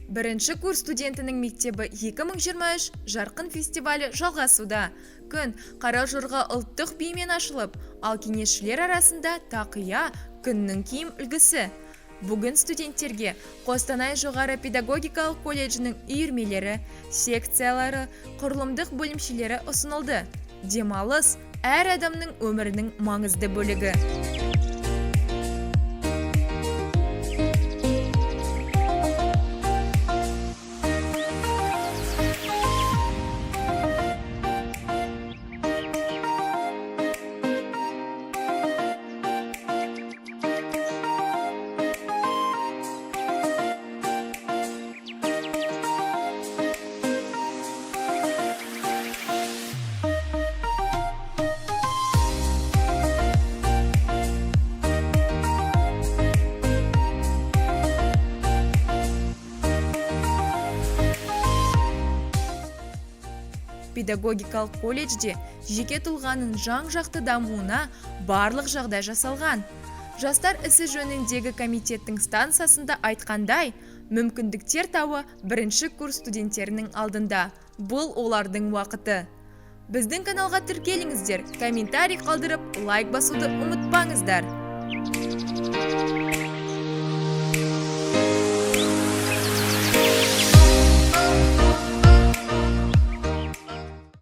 Бірінші курс студентінің мектебі 2023 жарқын фестивалі жалғасуда. Күн қара жорға ұлттық биімен ашылып, ал кеңесшілер арасында тақия күннің киім үлгісі. Бүгін студенттерге Қостанай жоғары педагогикалық колледжінің үйірмелері, секциялары, құрылымдық бөлімшелері ұсынылды. Демалыс әр адамның өмірінің маңызды бөлігі. Педагогикалық колледжде жеке тұлғаның жан-жақты дамуына барлық жағдай жасалған. Жастар ісі жөніндегі комитеттің стансасында айтқандай, мүмкіндіктер тауы бірінші курс студенттерінің алдында. Бұл олардың уақыты. Біздің каналға тіркеліңіздер, комментарий қалдырып, лайк басуды ұмытпаңыздар.